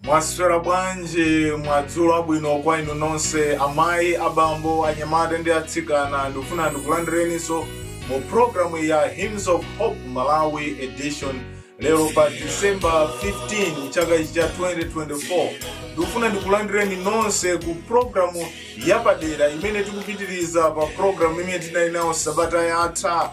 Mwaswera bwanji? Madzulo abwino kwa inu nonse, amayi, abambo, anyamata ndi atsikana. Ndikufuna ndikulandireninso mu programu ya Hymns of Hope Malawi Edition lero pa December 15, chaka ichi cha 2024. Ndikufuna ndikulandireni nonse ku programu yapadera imene tikupitiriza pa programu imene tinali nayo sabata yatha.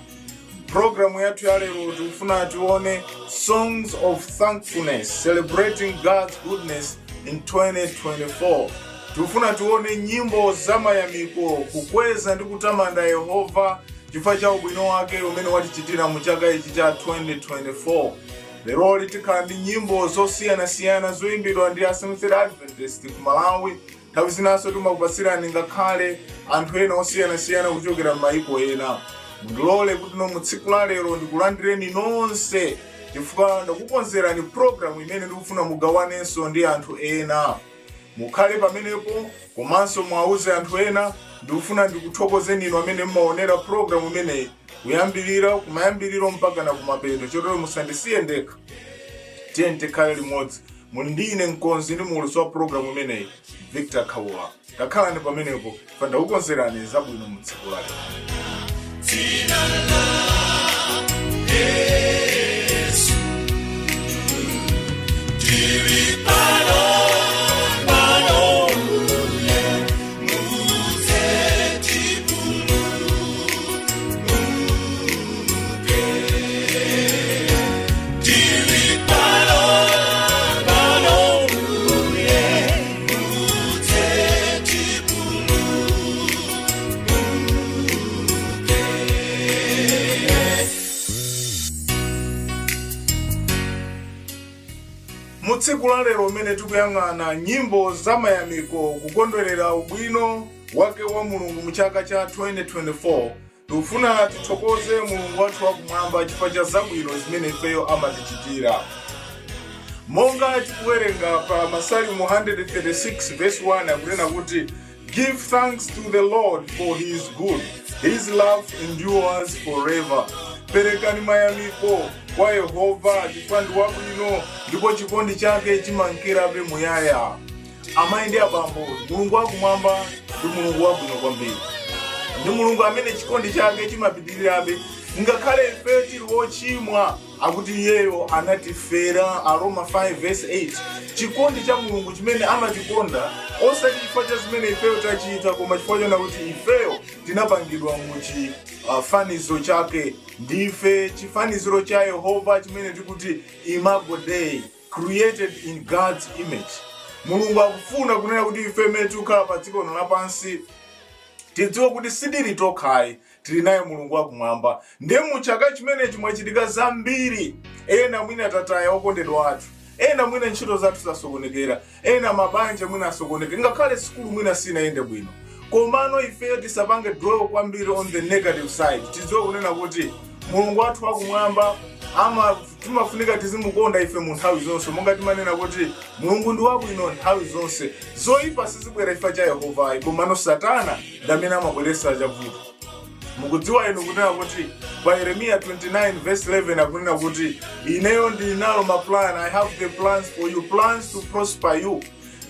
Programu yathu ya lero tikufuna tione Songs of Thankfulness, Celebrating God's Goodness in 2024. Tikufuna tione nyimbo zamayamiko, kukweza ndi kutamanda Yehova chifukwa cha ubwino wake umene watichitira mu chaka ichi cha 2024. Leroli tikhala ndi nyimbo zosiyanasiyana zoyimbidwa ndi a Seventh Adventist ku Malawi. Nthawi zinanso timakupatsirani ngakhale anthu ena osiyanasiyana kuchokera m'mayiko ena. Mundilole kuti no mu tsiku la lero ndikulandireni nonse, chifukwa ndakukonzerani programu imene ndikufuna mugawanenso ndi anthu ena. Mukhale pamenepo komanso mwauze anthu ena. Ndikufuna ndikuthokozeni inu amene mmaonera programu imeneyi kuyambirira kumayambiriro mpaka na kumapeto. Chotero musandisiye ndekha, tiye tikhale limodzi. Muli ndi ine, mkonzi ndi muulutsi wa programu imeneyi, Victor Khawula. Takhalani pamenepo, fa ndakukonzerani zabwino mu tsiku la lero. Dzina la Yesu tili pano pano, mudze tipulumuke. Tili pano pano, mudze tipulumuke. Mu tsiku la lero umene tikuyang'ana nyimbo zamayamiko, kukondwerera ubwino wake wa Mulungu mu chaka cha 2024, tikufuna tithokoze Mulungu wathu wakumwamba chifukwa cha zabwino zimene ifeyo amatichitira. Monga tikuwerenga pa Masalimo 136 verse 1, akunena kuti, "Give thanks to the Lord, for he is good; his love endures forever." Perekani mayamiko kwa Yehova chifukwa ndi wabwino ndipo chikondi chake chimankirabe muyaya. Amayi ndi abambo, Mulungu wakumwamba ndi Mulungu wabwino kwambiri. Ndi Mulungu amene chikondi chake chimapitirirabe ngakhale ife tili wochimwa. Akuti iyeyo anatifera, Aroma 5 verse 8. Chikondi cha Mulungu chimene amatikonda, osati chifukwa cha zimene ifeyo tachita, koma chifukwa chona kuti ifeyo tinapangidwa mu chifanizo chake. Ndife chifaniziro cha Yehova, chimene tikuti imago Dei, created in God's image. Mulungu akufuna kunena kuti ife mmene tikukhala pa dziko lino lapansi tidziwe kuti sitili tokhayi, tili naye Mulungu wakumwamba. Ndiye mu chaka chimenechi mwachitika zambiri. Ena mwina tataya okondedwa athu, ena mwina ntchito zathu zasokonekera, ena mabanja mwina asokonekera, ngakhale sukulu mwina sinayende bwino. Komano ifeyo tisapange dwell kwambiri on the negative side. Tidziwe kunena kuti Mulungu wathu wakumwamba ama timafunika tizimukonda ife mu nthawi zonse, monga timanena kuti Mulungu ndi wabwino nthawi zonse. Zoyipa sizibwera chifukwa cha Yehova ayi, komano Satana ndi amene amabweretsa chavuto. Mukudziwa inu kunena kuti pa Yeremiya 29 verse 11 akunena kuti, "Ineyo ndili nalo maplan, I have the plans for you, plans to prosper you."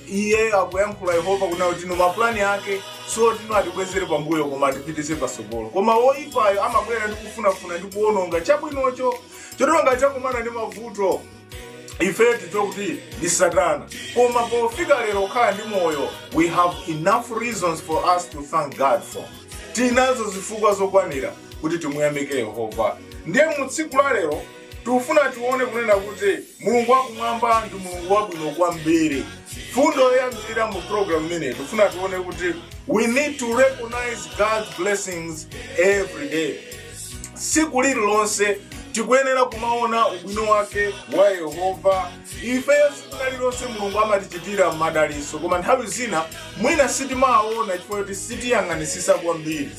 Iye akuyankhula Yehova kunena kuti ino maplani ake so tino atibwezere pambuyo, koma atipitise pasogolo. Koma woyipayo amabwera ndi kufunafuna ndi kuwononga chabwinocho. Chotero ngati takumana ndi mavuto, ife tidziwe kuti ndi Satana. Koma pofika lero kukhala ndi moyo, we have enough reasons for us to thank God for. Tinazo zifukwa zokwanira kuti timuyamike Yehova. Ndiye mu tsiku la lero tikufuna tione kunena kuti Mulungu wakumwamba ndi Mulungu wabwino kwambiri. Fundo yoyambirira mu program imeneyi, tikufuna tione kuti we need to recognize God's blessings every day. Tsiku lililonse tikuyenera kumaona ubwino wake wa Yehova. Ifeyo tsiku lililonse Mulungu amatichitira madalitso, koma nthawi zina mwina sitimaona chifukwa choti sitiyang'anisisa kwambiri.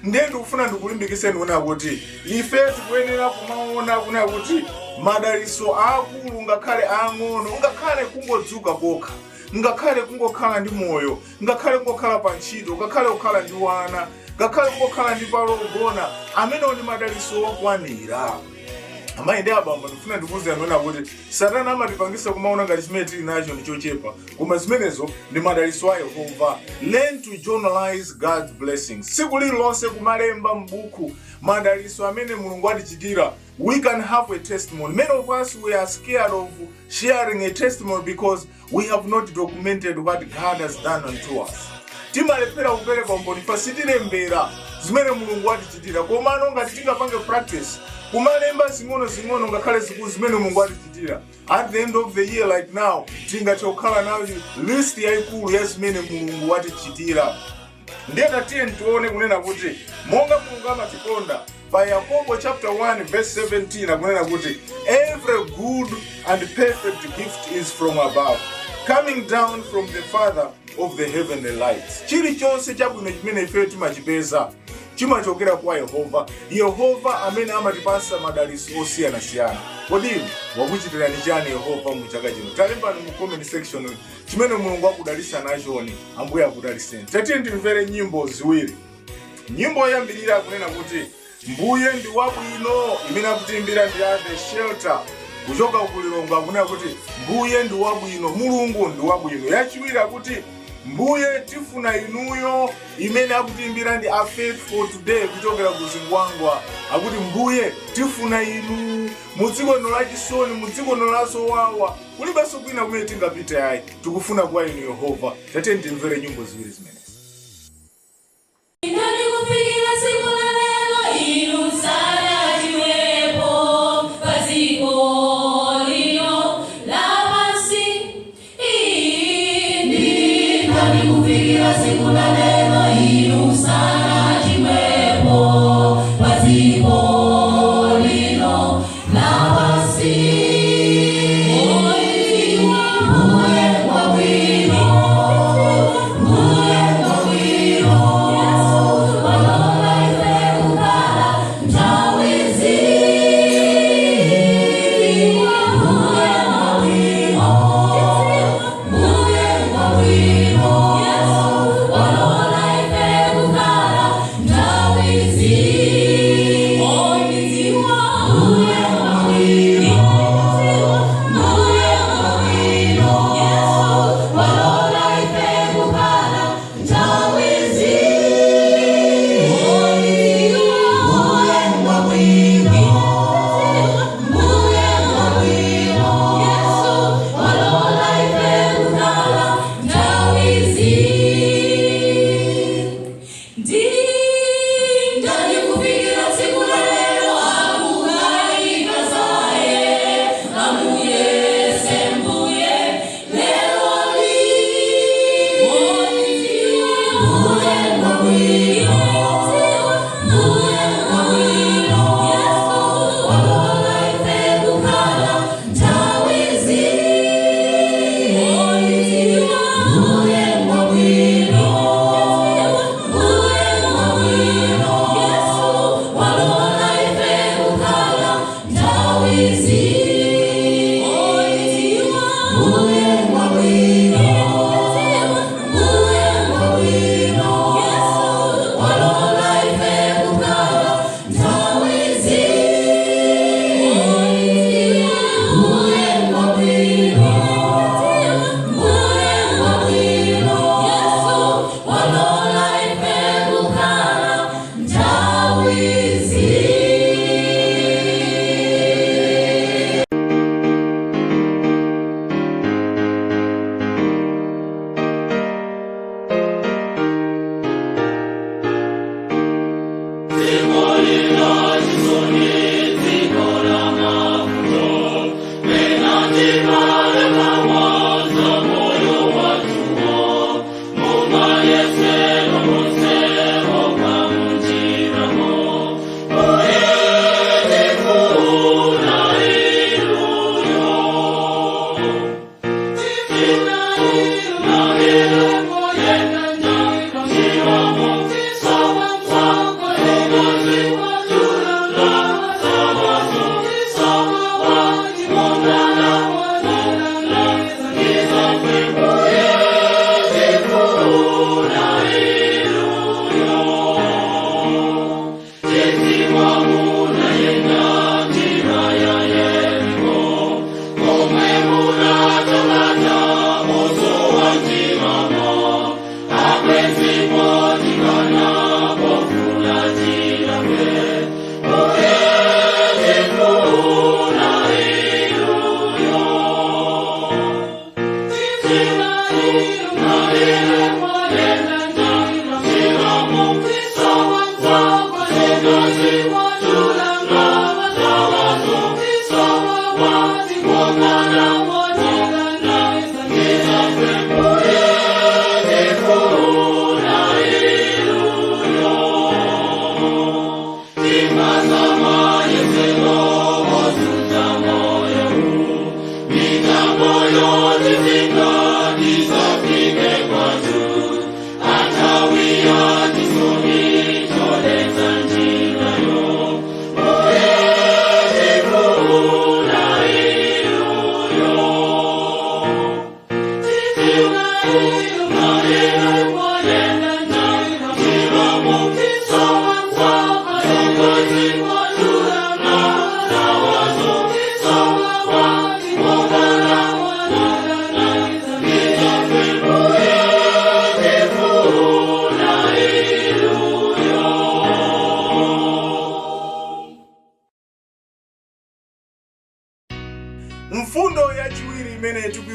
Ndiye ndikufuna ndikulimbikitseni kunena kuti ife tikuyenera kumaona kunena kuti madalitso akulu ngakhale ang'ono, ngakhale kungodzuka kokha, ngakhale kungokhala ndi moyo, ngakhale kungokhala pa ntchito, ngakhale kukhala ndi wana, ngakhale kungokhala ndi palo ogona, amenewo ndi madalitso okwanira. Amayi ndi abambo, ndifuna ndikuwuzeni amene kuti Satana amatipangisa kumaona ngati chimene tili nacho ndi chochepa, koma zimenezo ndi madalitso a Yehova. Learn to journalize God's blessings. Tsiku lililonse kumalemba m'buku madalitso amene Mulungu atichitira. We can have a testimony. Many of us, we are scared of sharing a testimony because we have not documented what God has done unto us. Timalephera kupereka umboni pa sitilembera zimene Mulungu atichitira. Komano ngati tingapange practice kumalemba zing'ono-zing'ono, ngakhale zikulu, zimene Mulungu atichitira, at the end of the year like now, tingathe kukhala nayo list yayikulu ya zimene Mulungu watichitira. Ndiye tatiye tione kunena kuti monga Mulungu amatikonda, pa Yakobo chapter 1 verse 17 akunena kuti, "Every good and perfect gift is from above, coming down from the Father of the heavenly lights." Chilichonse chabwino chimene ife timachipeza chimachokera kwa Yehova, Yehova amene amatipasa madalitso osiyanasiyana. Kodi wakuchitirani chani Yehova mu chaka chino? Talembani mu comment section chimene Mulungu akudalitsa nachoni. Ambuye akudalitseni. Tatiye ndimvere nyimbo ziwiri. Nyimbo yoyambirira akunena kuti "Mbuye ndi wabwino", imene akutiimbira ndi a The Shelter kuchoka ku Lilongwe. Akunena kuti Mbuye ndi wabwino, Mulungu ndi wabwino. Yachiwiri akuti "Mbuye tifuna inuyo", imene akutiimbira ndi a Faith for Today kuchokera ku Zingwangwa. Akuti "Mbuye tifuna inu". Mu dziko lino lachisoni, mu dziko lino lazowawa, kulibenso kwina kumene tingapite ayi, tikufuna kwa inu Yehova. Tatiye ndimvere nyimbo ziwiri zimenezi. Ndani kufikira tsiku la lero inu sanachiwepo padziko lino lapansi. Ndani kufikira tsiku la lero inu sanachiwepo padziko lino lapansi. Mbuye wabwino, Mbuye wabwino, walola ife kukhala nthawi zino. Mbuye wabwino, Mbuye wabwino, walola ife kukhala.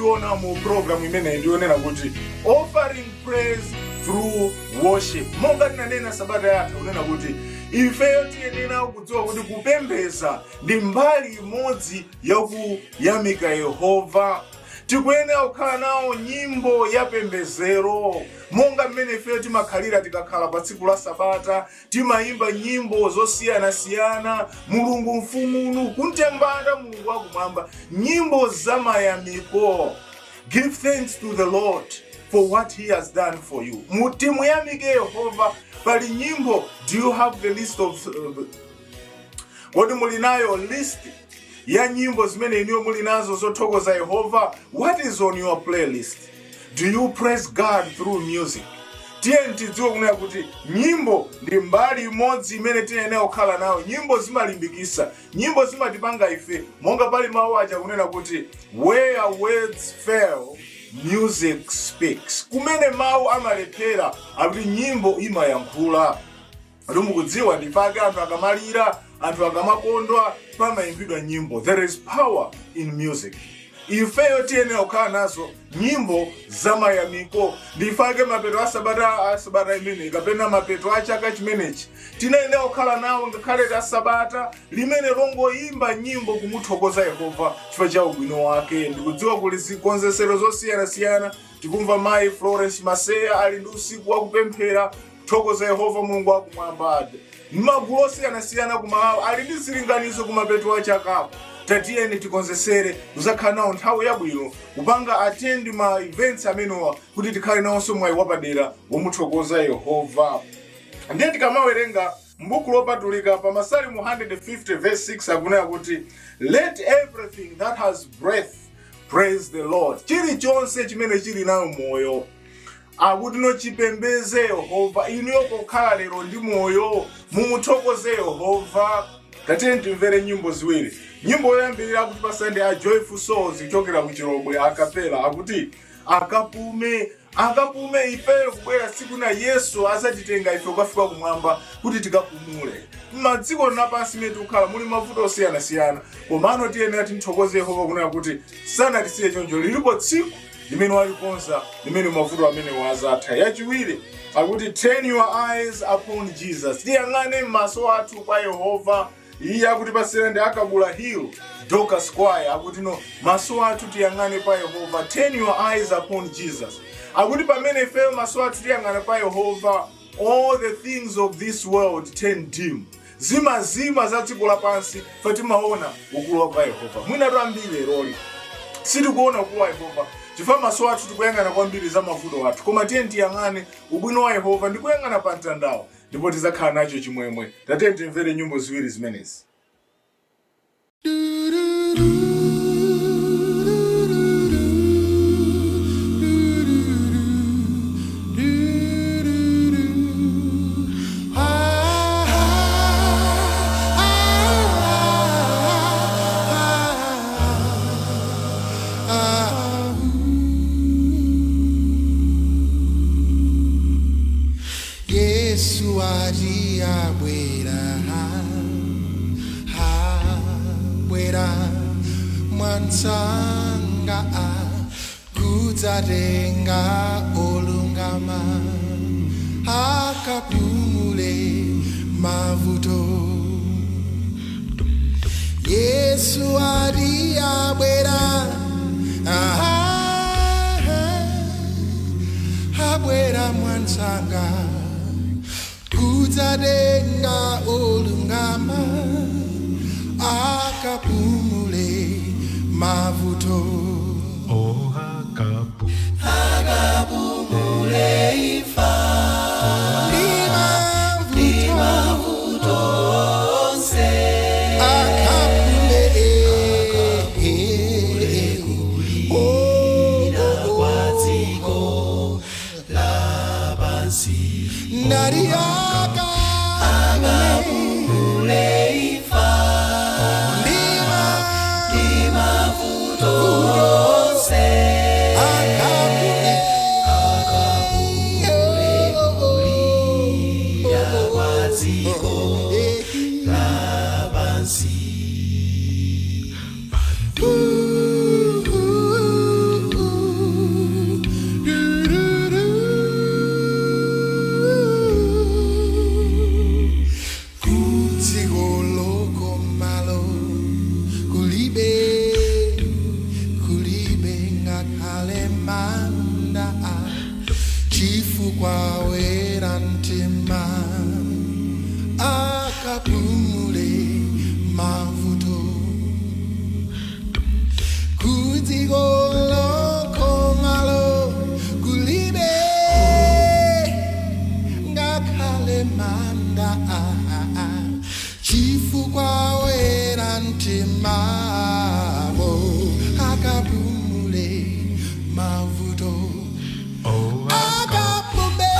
tikuiona mu programu imeneyi ndionena kuti offering praise through worship. Monga tinanena sabata yatha kunena kuti ifeyo tiyenera kudziwa kuti kupembeza ndi mbali imodzi yakuyamika Yehova. Tikuyenera kukhala nawo nyimbo ya pembezero, monga mmene ifeyo timakhalira tikakhala pa tsiku la sabata, timayimba nyimbo zosiyanasiyana, Mulungu mfumunu, kuntembanda Mulungu wakumwamba, nyimbo zamayamiko. Give thanks to the Lord for what he has done for you. Mutimuyamike Yehova. Pali nyimbo. Do you have the list of kodi muli nayo list ya nyimbo zimene inuyo muli nazo zothokoza Yehova? What is on your playlist? Do you praise God through music? Tiye tidziwe kunena kuti nyimbo ndi mbali imodzi imene tiyenera kukhala nayo. Nyimbo zimalimbikisa, nyimbo zimatipanga ife, monga pali mawu aja kunena kuti "Where words fail, music speaks." Kumene mawu amalephera, akuti nyimbo imayankhula. Ati mukudziwa, ndipake anthu akamalira, anthu akamakondwa, pamayimbidwa nyimbo. There is power in music. Ifeyo tiyenera kukhala nazo nyimbo zamayamiko. Ndifake mapeto a sabata imeneyi kapena mapeto a chaka chimenechi tinayenera kukhala nawo ngakhale ta sabata limene longoyimba nyimbo kumuthokoza Yehova chifukwa cha ubwino wake. Ndikudziwa kuli zikonzesero zosiyanasiyana. Tikumva mayi Florence Maseya ali ndi usiku wakupemphera kuthokoza Yehova Mulungu wakumwamba. Magulu osiyanasiyana ku Malawi ali ndi zilinganizo kumapeto a chakapo. Tatiyeni tikonzesere kuzakhala nawo nthawi yabwino kupanga attend ma events amenewa kuti tikhale nawonso mwayi wapadera womuthokoza Yehova. Ndiye tikamawerenga m'buku lopatulika pa Masalimo 150 verse 6, akunena kuti, "Let everything that has breath praise the Lord." Chilichonse chimene chili nayo moyo, akuti nochipembeze Yehova. Inuyo pokhala lero ndi moyo, mumuthokoze Yehova. Tatiyeni timvere nyimbo ziwiri. Nyimbo yoyambirira akuti pasande a Joyful Souls kuchokera ku Chirobwe acapella, akuti akapume, akapume. Ifeyo kubwera tsiku na Yesu azatitenga ife kukafika kumwamba kuti tikapumule. M'madziko lapansi imene tikukhala muli mavuto osiyanasiyana, komano tiyenera timthokoze Yehova kunena kuti sanatisiye choncho. Lilipo tsiku limene walikonza limene mavuto amene wazatha. Yachiwiri akuti "Turn Your Eyes Upon Jesus", tiyang'ane m'maso athu kwa Yehova. Iye akuti pasera ndi Akabula Hill Dorcas Choir, akuti no maso athu tiyang'ane pa Yehova. "Turn Your Eyes Upon Jesus", akuti pamene ifeyo maso athu tiyang'ana pa Yehova, all the things of this world turn dim, zimazima za dziko lapansi, fe timaona ukulu wa Yehova. Mwina ambiri leroli sitikuona ukulu wa Yehova chifukwa maso athu tikuyang'ana kwambiri za mavuto athu, koma tiye tiyang'ane ubwino wa Yehova ndi kuyang'ana pa mtandawo, ndipo tidzakhala nacho chimwemwe. Tatiye timvere nyimbo ziwiri zimenezi. Yesu ati abwera, abwera mwansanga kudzatenga olungama akapumule mavuto. Yesu ati abwera, abwera mwansanga kudzatenga olungama akapumule mavuto. Oh, akapu. Akapumule imfa ndi mavuto onse. Akapumule oh, oh, kwa oh. dziko lapansi. Ndati akapumule imfa ndi mavuto onse. Akapumule kulira kwa dziko lapansi. manda chifukwa wera mtima akapumule mavuto kudziko lokomalo kulibe ngakhale manda chifukwa wera mtimavo akapumule mavuto Oh, akapume.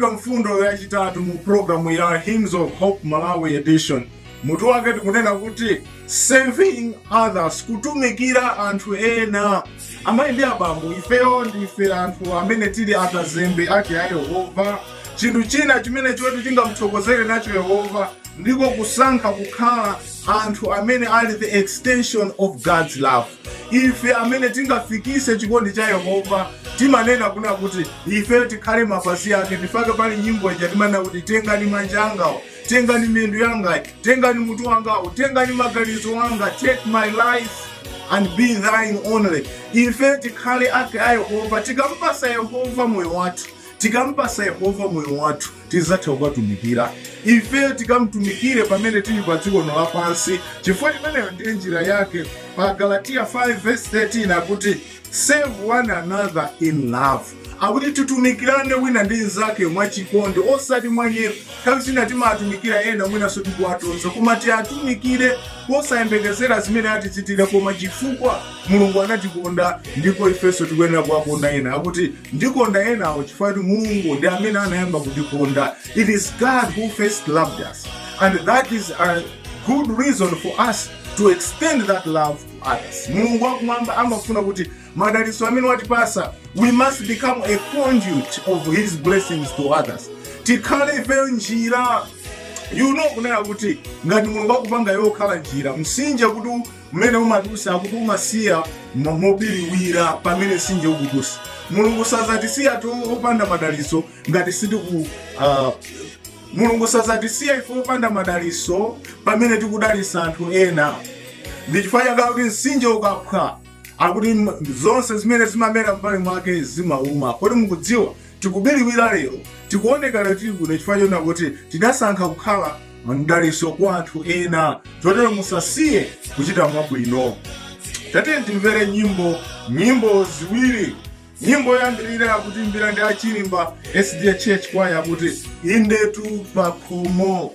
Tikufika mfundo yachitatu mu programu ya Hymns of Hope Malawi Edition. Mutu wake tikunena kuti serving others, kutumikira anthu ena. Amayi ndi abambo, ifeyo ndife anthu amene tili akazembe ake a Yehova. Chinthu china chimene choti tingamuthokozere nacho Yehova ndiko kusankha kukhala anthu amene ali the extension of God's love. Ife amene tingafikise chikondi cha Yehova, timanena kuna kuti ife tikhale mapazi ake. Ndifake pali nyimbo ija timanena kuti, "Tengani manja angawo, tengani miyendo yangayi, tengani mutu wangawo, tengani maganizo anga, take my life and be thine only." Ife tikhale ake a Yehova. Tikampasa Yehova moyo wathu, tikampasa Yehova moyo wathu, tizatha kukatumikira. Ife tikamtumikire pamene tili pa dziko lino lapansi, chifukwa chimeneyo ndiye njira yake. Pa Galatiya 5 verse 13 akuti, "Serve one another in love." Akuti titumikirane wina ndi mnzake mwachikondi, osati mwanyero. Nthawi zina timatumikira ena mwinanso tikuwatonza, koma tiatumikire posayembekezera zimene atichitira, koma chifukwa Mulungu anatikonda ndipo ifenso tikuyenera kuwakonda ena. Akuti ndikonda enawo chifukwa kuti Mulungu ndi amene anayamba kutikonda. It is God who first loved us, and that is a good reason for us to extend that love to others. Mulungu wakumwamba amafuna kuti madalitso amene watipasa, we must become a conduit of his blessings to others. Tikhale ifeyo njira. Kunena kuti ngati Mulungu akupanga iwe kukhala njira, msinje kuti mmene umadusa, akuti umasiya mobiriwira pamene msinje ukudusa. Mulungu sazatisiya to opanda madalitso ngati sitiku Mulungu sazatisiya ife opanda madalitso pamene tikudalitsa anthu ena. Ndi chifukwa chake kuti msinje ukaphwa, akuti zonse zimene zimamera m'mbali mwake zimauma. Kodi mukudziwa, tikubiriwira lero, tikuoneka lero, tili kuno chifukwa chona kuti tidasankha kukhala mdalitso kwa anthu ena. Chotero musasiye kuchita mwabwino. Tatiye timvere nyimbo ziwiri. Nyimbo yoyambirira yakutimbira ndi Achilimba SDA Church Choir, akuti "Indetu Pakhomo".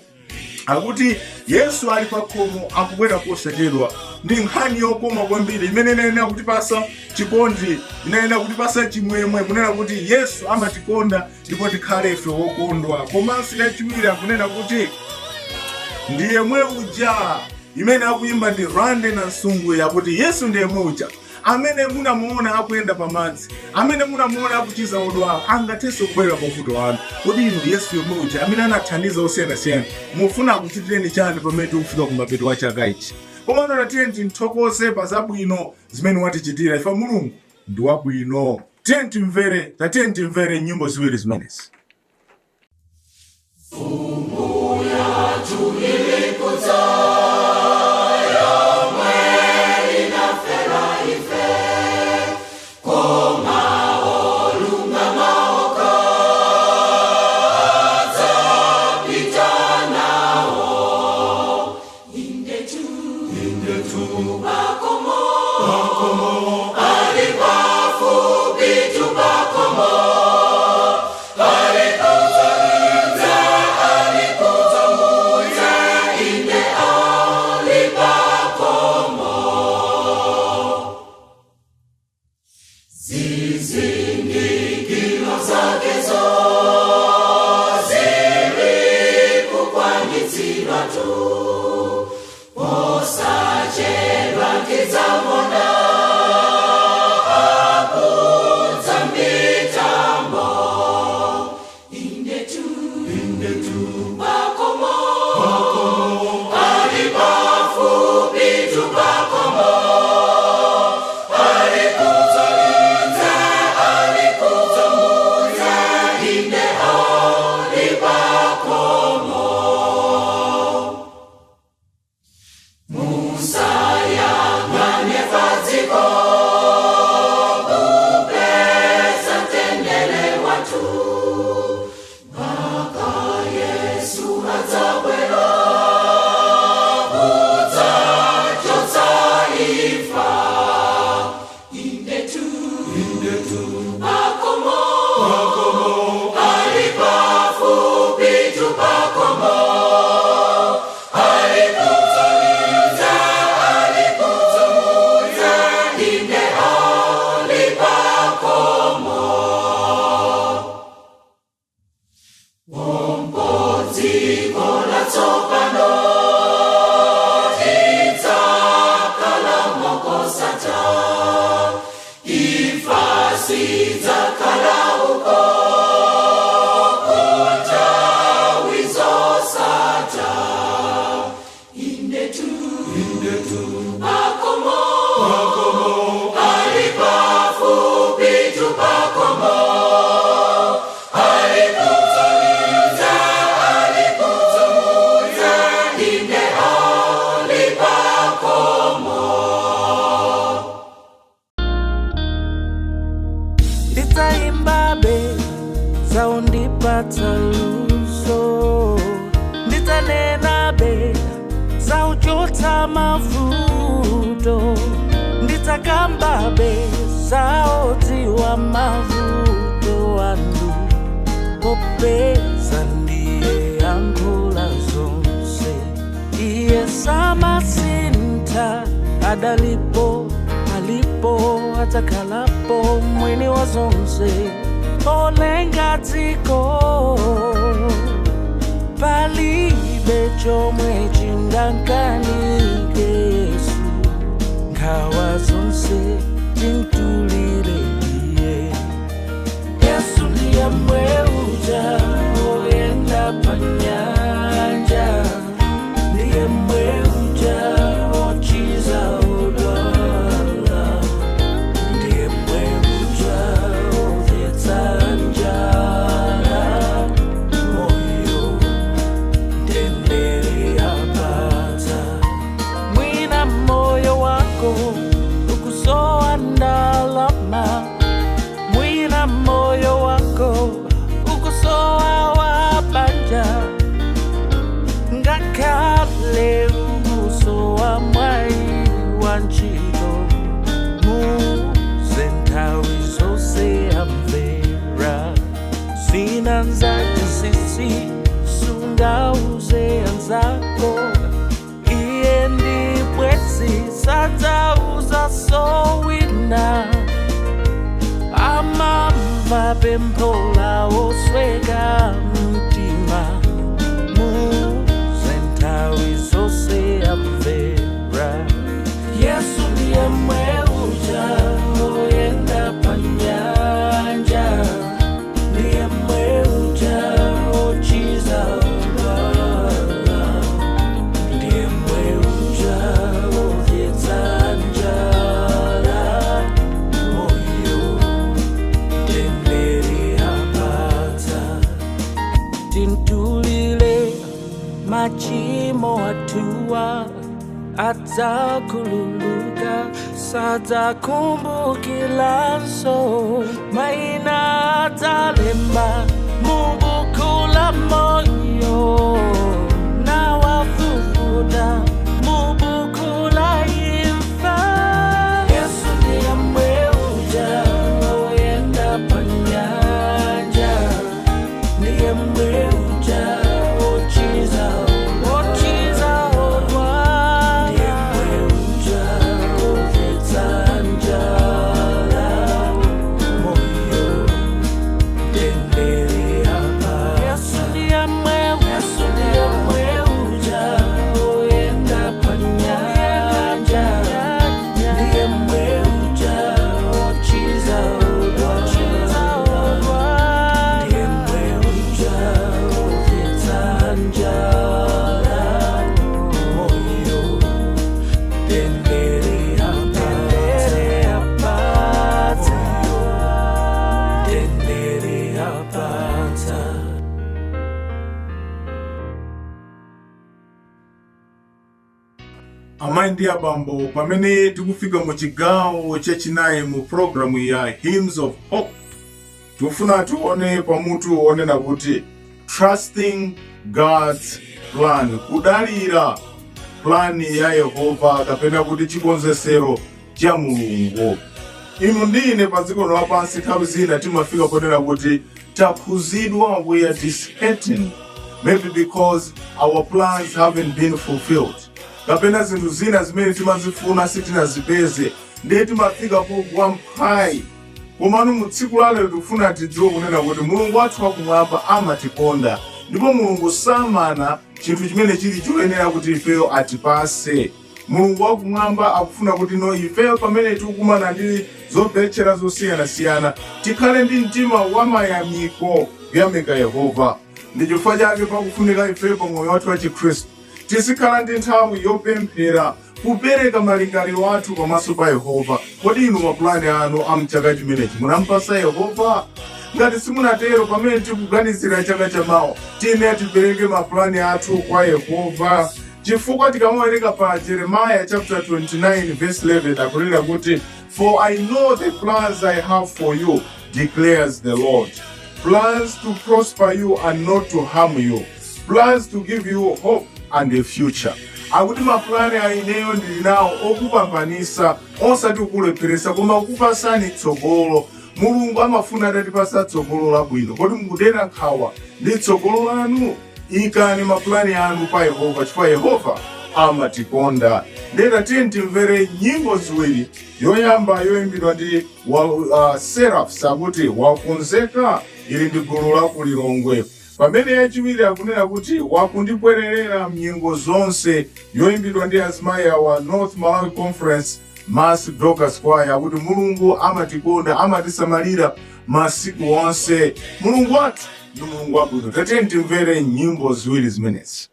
Akuti Yesu ali pakhomo, akubwera posachedwa. Ndi nkhani yokoma kwambiri imene inayenera kutipasa chikondi, inayenera kutipasa chimwemwe, kunena kuti Yesu amatikonda ndipo tikhale ife wokondwa. Komanso yachiwiri akunena kuti "Ndiye mwe uja", imene akuyimba ndi Rande na Nsungwi, yakuti Yesu ndiye mwe uja amene munamuona akuyenda pamadzi, amene munamuona akuchiza odwala, angathenso kubwerera pavuto anu. Kodi inu, Yesu yomwe uja amene anathandiza osiyanasiyana, mufuna akuchitireni chani pamene tikufika kumapeto wa chaka ichi? Komano tatiye timthokoze pa zabwino zimene watichitira ife. Mulungu ndi wabwino. Tiye timvere, tatiye timvere nyimbo ziwiri zimenezi. Ndidzanenabe zauchotsa mavuto, ndidzakambabe zaodziwa mavuto anu, popeza ndiye yankhula zonse. Iye samasintha, adalipo, alipo, adzakhalapo, mwini wa zonse, olenga dziko. Palibe chomwe chingamkanike Yesu, nkhawa zonse timtulire iye. Yesu ndiye mweuja oyenda pa nyanja, ndiye mweuja ochiza odwala, ndiye mweuja odyetsa njala, moyo mtendere apatsa. Mwina moyo wako ukusowa ndalama, mwina moyo wako ukusowa wabanja, ngakhale ukusowa mwayi wa ntchito, muze nthawi zonse amvera. Zina nzachinsinsi sungauze anzako, iye ndi bwenzi sadzauza sowina, amamva pempho la osweka mtima, muze nthawi zonse amvera. Yesu ndiye mweuja oyenda pa nyanja, ndiye mweuja ochiza odwala, ndiye mweuja odyetsa njala, moyo mtendere apatsa. Timtulile machimo athuwa, adzakhululuka, sadzakumbukilanso, maina adzalemba mubuku la moyo, nawafufuta mubuku la imfa. Yesu ndiye mweuja oyenda pa nyanja, ndiye mweuja ochiza ochiza odwala, ndiye mweuja odyetsa njala, moyo mtendere apatsa. Yesu ndiye Yesu ndiye mweuja oyenda pa nyanja, ndiye mweuja ochiza odwala, ndiye mweuja odyetsa njala, moyo mtendere apatsa, mtendere apatsa. Amayi ndi abambo, pamene tikufika mu chigawo chachinayi mu programu ya Hymns of Hope, tikufuna tione pamutu onena kuti "Trusting God's Plan", kudalira plan ya Yehova kapena kuti chikonzesero cha Mulungu. Inu ndi ine pa dziko lapansi nthawi zina timafika ponena kuti takhuzidwa, we are disheartened, maybe because our plans haven't been fulfilled, kapena zinthu zina zimene timazifuna sitinazipeze, ndiye timafika pogwa mphwayi. Komano mu tsiku lalero tikufuna tidziwe kunena kuti Mulungu wathu wakumwamba amatikonda, ndipo Mulungu samana chinthu chimene chili choyenera kuti ifeyo atipase. Mulungu wakumwamba akufuna kuti no ifeyo pamene tikukumana ndi zobetchera zosiyanasiyana tikhale ndi mtima wamayamiko, kuyamika Yehova. Ndi chifukwa chake pakufunika ifeyo pa moyo wathu wa Chikhristu tizikhala ndi nthawi yopemphera, kupereka malingaliro athu pamaso pa Yehova. Kodi inu mapulani anu a mchaka chimenechi munampasa Yehova? Ngati simunatero, pamene tikuganizira chaka chamawa tiyenera tipereke mapulani athu kwa Yehova, chifukwa tikamawerenga pa Jeremiah chapter 29 verse 11 akunena kuti, "For I know the plans I have for you, declares the Lord, plans to prosper you and not to harm you, Plans to give you hope and a future. Akuti mapulani a ineyo ndili nawo okupambanisa, osati kukulepheresa, koma kukupasani tsogolo. Mulungu amafuna atatipasa tsogolo labwino. Kodi mukudera nkhawa ndi tsogolo lanu? Ikani mapulani anu pa Yehova, chifukwa Yehova amatikonda. Ndeta tiye timvere nyimbo ziwiri. Yoyamba yoyimbidwa ndi Seraphs, akuti "Wakonzeka", ili ndi gulu la ku Lilongwe, pamene yachiwiri akunena kuti "Wakundipwererera mnyengo zonse", yoyimbidwa ndi azimayi awa, North Malawi Conference Mass Dorcas Choir. Akuti Mulungu amatikonda, amatisamalira masiku onse. Mulungu wathu ndi Mulungu wabwino. Tatiye timvere nyimbo ziwiri zimenezi.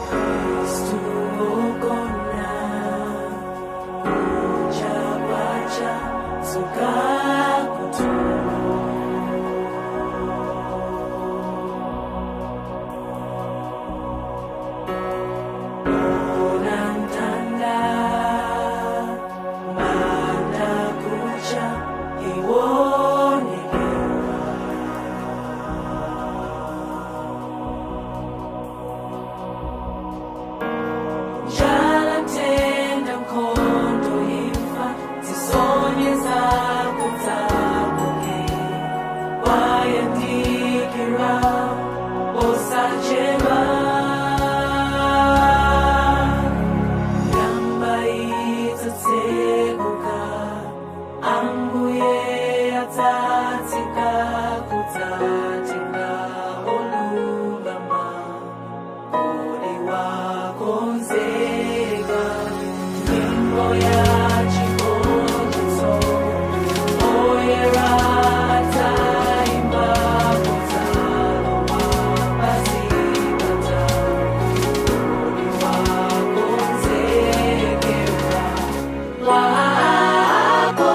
Kristu okona kuchapacha sukakutu Unantanda manda kucha iwoneke. Njala, tenda, nkhondo, imfa zisonyeza kudzakuke wayandikira osachedwa. Yamba idzatsekuka, Ambuye adzatsika kudzatenga olungama. Kodi wakonzeka? Nyimbo ya chigonjetso oyera adzaimba kudzalowa pazipata. Kodi wakonzekera? Wakonzeka.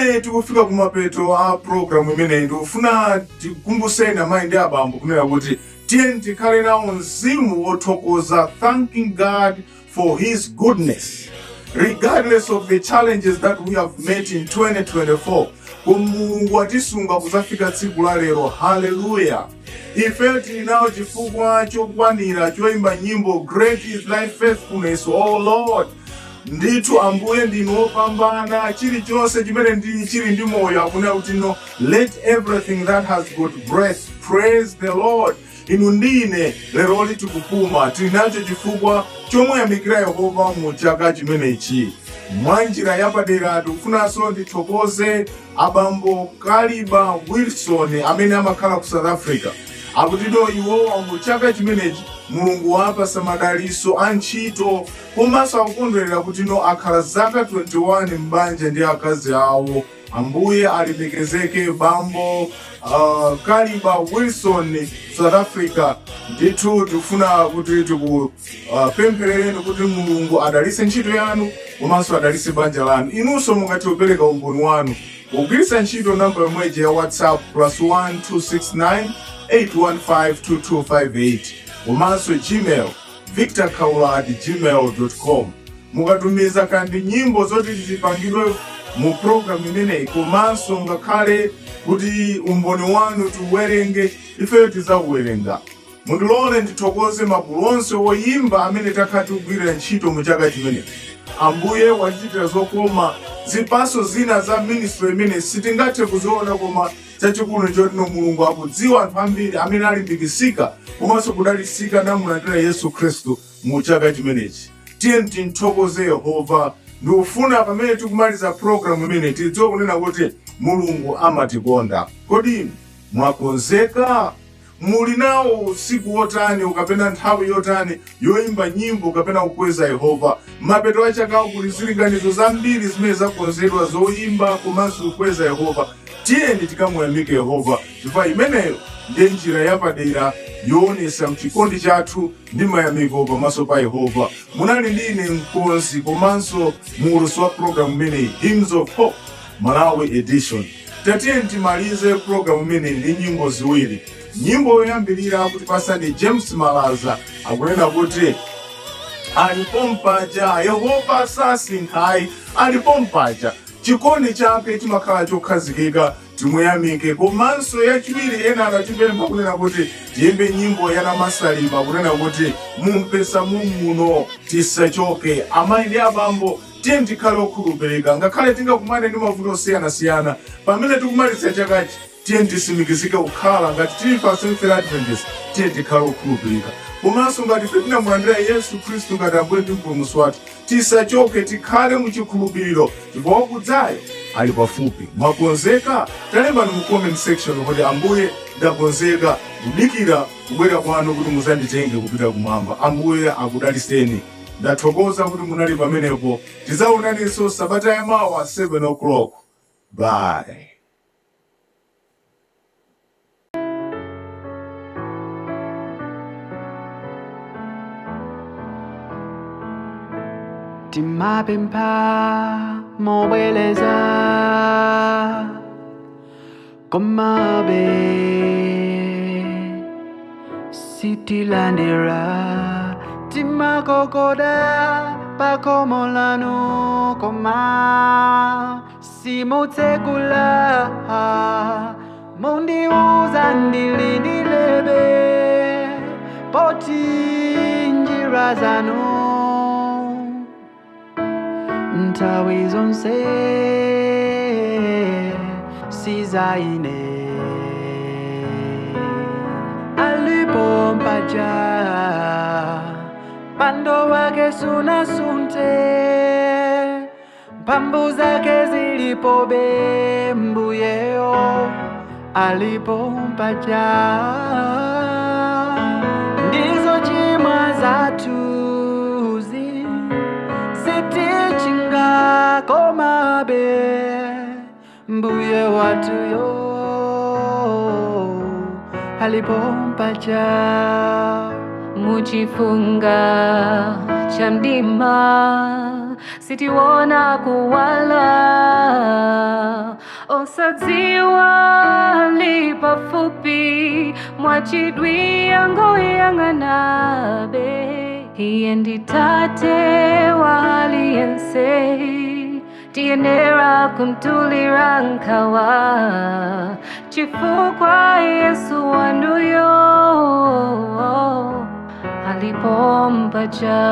Pamene tikufika kumapeto a programu imeneyi, ndikufuna tikumbuseni amayi ndi abambo kunena kuti tiye tikhale nawo mzimu wothokoza, thanking God for His goodness regardless of the challenges that we have met in 2024. Mulungu atisunga kuzafika tsiku la lero. Haleluya! Ife tili nawo chifukwa chokwanira choimba nyimbo, "Great is thy faithfulness, O Lord." Ndithu Ambuye ndinu wopambana. Chilichonse chimene ndi chili ndi moyo akunena kuti, no, "Let everything that has got breath praise the Lord." Inu ndine leroli tikupuma, tili nacho chifukwa chomuyamikira Yehova mu chaka chimenechi. Mwa njira yapadera tikufunanso ndithokoze abambo Kaliba Wilson amene amakhala ku South Africa. Akutito iwowa mu chaka chimenechi Mulungu wapasa madaliso a ntchito, komanso akukondwerera kuti no akhala zaka 21 m'banja ndi akazi awo. Ambuye alemekezeke. Bambo Kaliba Wilson, South Africa, ndithu tikufuna kuti tikupempherereni kuti Mulungu adalise ntchito yanu komanso adalise banja lanu. Inunso mungathe kupereka umboni wanu pogwiritsa ntchito namba yomweja ya WhatsApp, +1 269 815 2258, komanso Gmail, victorkaula@gmail.com. Mukatumiza kandi nyimbo zoti zipangidwe mu programu imeneyi, komanso ngakhale kuti umboni wanu tiuwerenge, ifeyo tidzauwerenga. Mundilole ndithokoze magulu onse woyimba amene takhala tikugwirira ntchito mu chaka chimenechi. Ambuye watichitira zokoma. Zipatso zina za ministry imene sitingathe kuziona, koma chachikulu nchotino Mulungu akudziwa anthu ambiri amene alimbikisika komanso kudalisika namulandira Yesu Khristu mu chaka chimenechi. Tiye timthokoze Yehova. Ndikufuna pamene tikumaliza programu imene tidziwe kunena kuti Mulungu amatikonda. Kodi mwakonzeka? Muli nawo usiku wotani kapena nthawi yotani yoimba nyimbo kapena kukweza Yehova? Mapeto a chakawo kuli zilinganizo zambiri zimene zakonzedwa zoimba komanso kukweza Yehova. Tiyeni tikamuyamike Yehova, chifukwa imeneyo ndiye njira yapadera yoonesa chikondi chathu ndi mayamiko pamaso pa Yehova. Munali ndi ine, mkonzi komanso muulutsi wa programu imeneyi, Hymns of Hope Malawi Edition. Tatiye timalize programu imeneyi ndi nyimbo ziwiri. Nyimbo yoyambirira akutipasa ndi James Malaza, akunena kuti alipo mpaja, Yehova sasinthayi, alipo mpaja, chikondi chake chimakhala chokhazikika. Timuyamike. Komanso yachiwiri, ena anatipempha kunena kuti tiyimbe nyimbo ya Namasalima, kunena kuti mumpesa mumuno tisachoke. Amayi ndi abambo, tiye tikhale okhulupirika ngakhale tingakumane ndi mavuto osiyanasiyana. Pamene tikumaliza chakachi, tiye tisimikizike kukhala ngati tili pa Seventh Adventist, tiye tikhale okhulupirika. Komanso ngati ife tinamulandira Yesu Khristu ngati Ambuye ndi Mpulumutsi wathu, tisachoke, tikhale muchikhulupiriro chifukwa wakudzayo ali pafupi. Mwakonzeka? Talembani mu comment section kuti, "Ambuye, ndakonzeka kudikira kubwera kwanu kuti muzanditenge kupita kumwamba." Ambuye akudaliseni. Ndathokoza kuti munali pamenepo. Tidzaonaninso sabata yamawa 7 o'clock. Bye. Timapempha mobwereza, komabe sitilandira. Timagogoda pakhomo lanu, koma simutsekula. Mundiuza ndilindilebe, poti njira zanu nthawi zonse sizaine. Alipo mpaja, mpando wake sunasunthe, mphamvu zake zilipobe, mbuyeyo alipo mpaja. Ndizo chimwa zathuzi sitichinga, komabe mbuye watuyo alipo mpaja. Muchifunga cha mdima sitiwona kuwala, osadziwa lipafupi mwachidwi yangoyang'anabe. Iye ndi tate wa aliyense, tiyenera kumtulira nkhawa, chifukwa Yesu wanuyo alipompaja,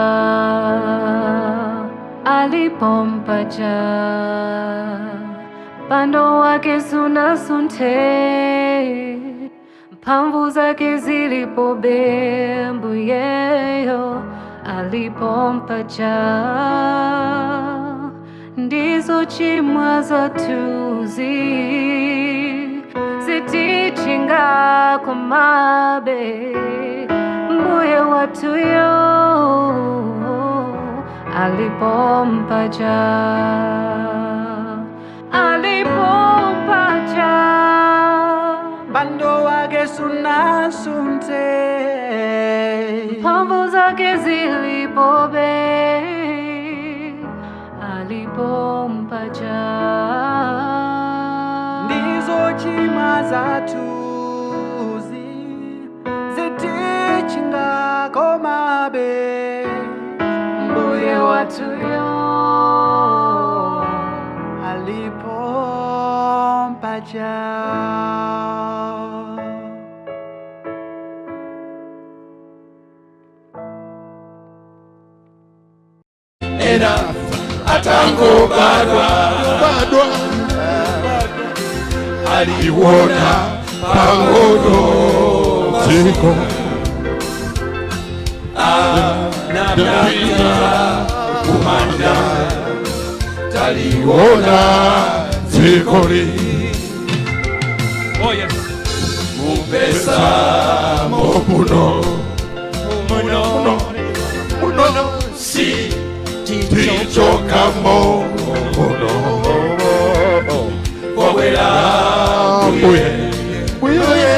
alipompaja mpando wake sunasunthe, mphamvu zake zilipobe, mbuyeyo alipompaja. Ndizo chimwa zathuzi zitichinga, komabe mbuye watuyo alipompaja, alipompaja. Mpando wake sunasunthe, mphamvu zake zilipobe, alipompaja. Ndizo chimwa zathuzi zitichinga, komabe mbuye watuyo alipompaja. Ena atangobadwa Badwa aliwona pang'ono dziko, anapita kumanda taliwona ona dzikoli. Oh yes. Mupesa Muno Muno. muno si tichokamo muno. Kwabwera Mbuye mbuye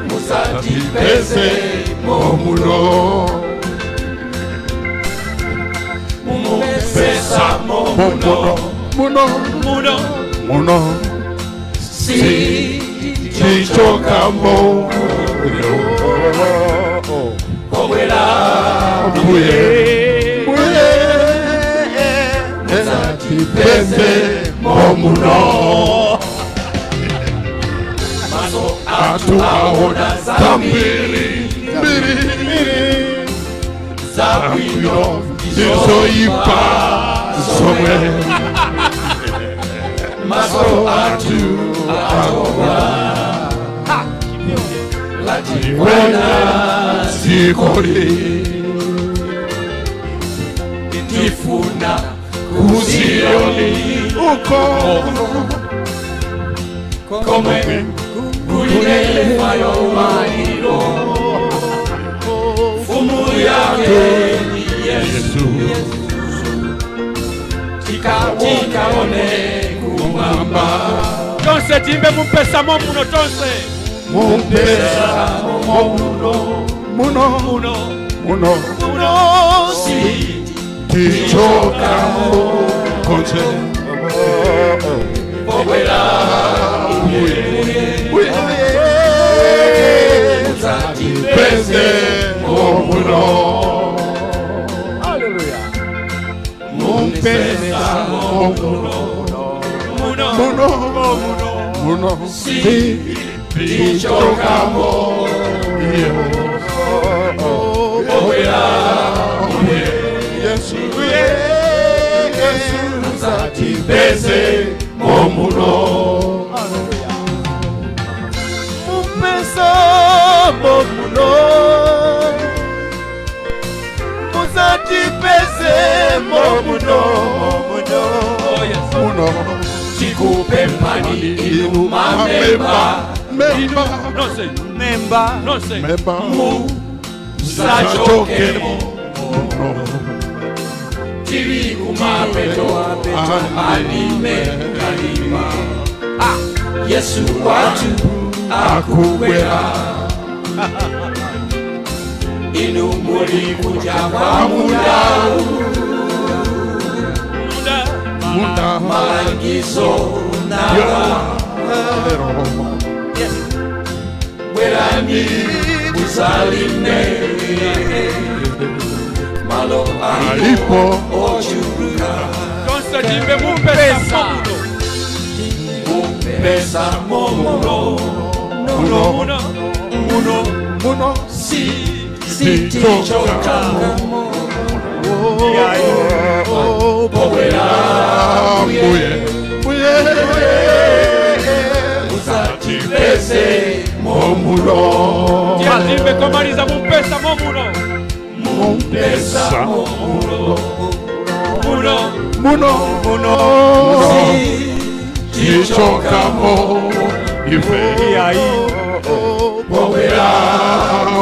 musatipeze pese muno. Mupesa muno muno Muno. Muno si tichokamo muno. Kwabwera Mbuye mbuye pese muno. Maso atu aona zambiri mbiri zabwino ndizoipa zomwe. Maso athu aona latiwona dzikoli. Tifuna kuziyoni uko komwe kulinefayo maliro fumu yake ni Yesu. Yesu. Tikaone kumwamba. Tonse timbe mumpesa mo muno tonse. Mumpesa muno muno Muno. muno Muno. Si tichokamo konse. Pobwera mbuye musatipeze pese muno. Mumpesa muno. Muno. Muno muno si tichokamo. Pobwera Yesu Yesu musatipeze momuno. Mupesa momuno musatipeze momuno momuno. Oh yes. Muno. Tikupempani inu mamemba. Memba. Nonse. Memba. Nonse. Memba. Musachokemo. Muno. Tili kumapeto alime kalima Yesu watu akubwera. Inu muli kunja kwa munda. Munda. Malangizo nawa. Bwerani muzalime. Malo Alipo. Ochuluka. Tonse timbe mumpesa muno. Mumpesa momuno. Muno. Muno. Muno. Muno. Si. Sitichokamo. Pobwera Mbuye. Mbuye. Musatipeze Momuno. Timbe komaliza mumpesa momuno. Mumpesa momuno. Muno. Muno. Muno. Tichokamo. Ife. Pobwera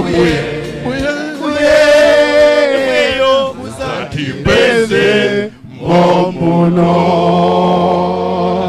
Mbuye. Mbuye. Musatipeze momuno.